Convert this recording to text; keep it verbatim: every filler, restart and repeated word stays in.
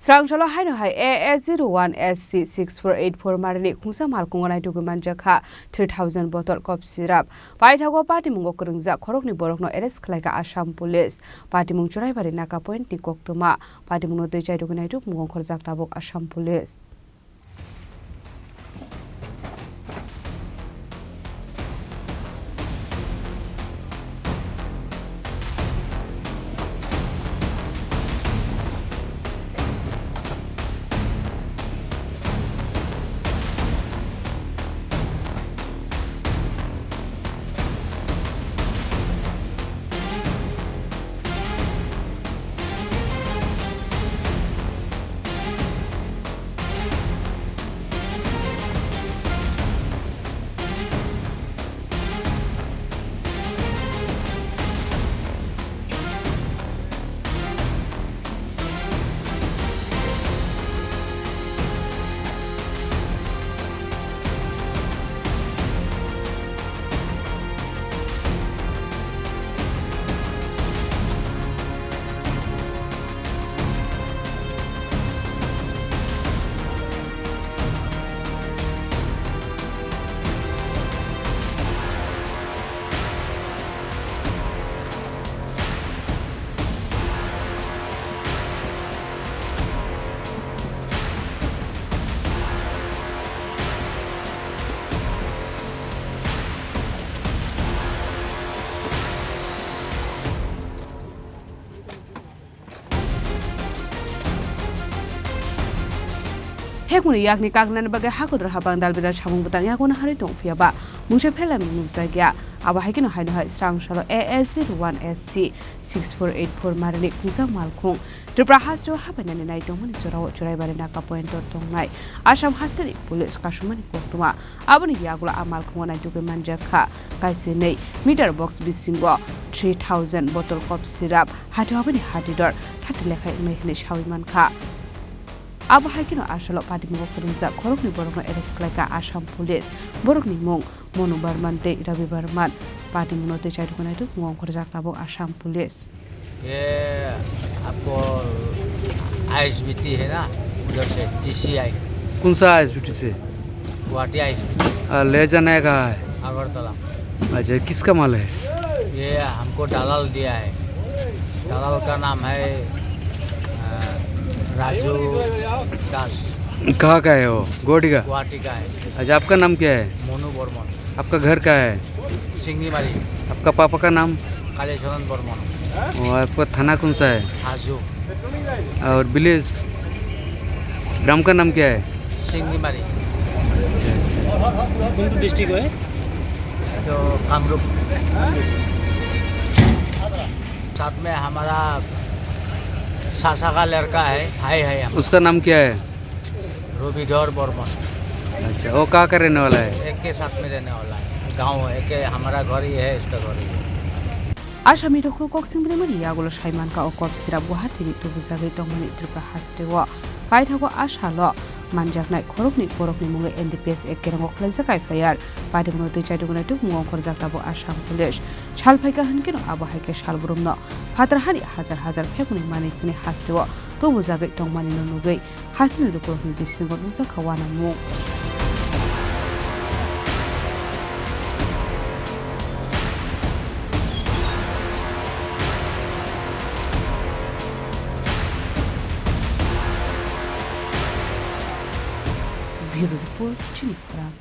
Srang salo haino hai A S zero one S C six four eight four marini khungsa malkhungo naitugwi manjakha three thousand bottle cough syrup. Paithago patimungo kwrwngjak khoroknwi borokno arrest khlaikha Assam Police. Patimung Churaibari Naka Point ni koktwma. Patimungno twi chaitugwi naitugwi ongkhorjak tabuk Assam Police. Hekmuni yakni kagnani bagwi hakudur habang dalbidal samung bwtang yago naharwi tong phiya ba mungsa phelamni nukjakya. Abo hai kheno haino hai srang salo A S zero one S C six four eight four marini khungsa malkhung Tripura hasteo habainani naitongmani jorao Churaibari Naka Point o tongnai Assam hasteni police kasumani koktwma. Aboni yagulo a malkhungo naitugwi manjak kha kaisa nei meter box bisingo three thousand bottle cough syrup, hati habani hati dor thati lekhai wngnai hwnwi sawi mankha. Abo hai kheno asalo patimungo kwrwngjak khoroknwi borokno arrest khlaikha Assam Police. Borokni mung Monu Barman tei Ravi Barman. Patimungno tei chaitugwi naitugwi ongkhorjak tabuk Assam Police. ये आपको आईएसबीटी है ना, उधर से टीसीआई। कौन सा आईएसबीटी से? गुवाहाटी आईएसबीटी। आ, ले जाने का है? अगरतला। अच्छा, किसका माल है? ये हमको दलाल दिया है। दलाल का नाम है, अ, राजू दास। कहाँ का है वो? गुवाहाटी का? गुवाहाटी का है। अच्छा, आपका नाम क्या है? मोनू बर्मन। आपका घर कहाँ है? सिंगीमारी। आपका पापा का नाम? कालीचरण बर्मन। और आपका थाना कौन सा है? हाजो। और विलेज, ग्राम का नाम क्या है? सिंगीमारी। কোনটো ডিষ্ট্ৰিক্ট হয়? तो कामरूप। साथ में हमारा सासा का लड़का है, भाई है हम। उसका नाम क्या है? रविधर बर्मन। अच्छा, वो कहाँ का रहने वाला है? एक के साथ में रहने वाला है, गाँव एक के, हमारा घर ही है, इसका घर ही है। Assamni dokhno koksing bini mani yagulo saimanka o cough syrup Guwahati ni tubujagwi tongmani Tripura hasteo. Paithago a salo manjaknai khoroknwi borokni mungwi N D P S Act kerango khwlaijak F I R. Patimungno twi chaitugwi naitugwi ongkhorjak tabuk Assam Police. Sal phaikha hwnkhe no abo hai khe salbrumno phatar hani hajar hajar phekmani manwi hwnwi hasteo tubujagwi tongmani no nugwi hasteni lukurokni bisingo nukjakha uanamung. Bureau Report, Chini Khorang.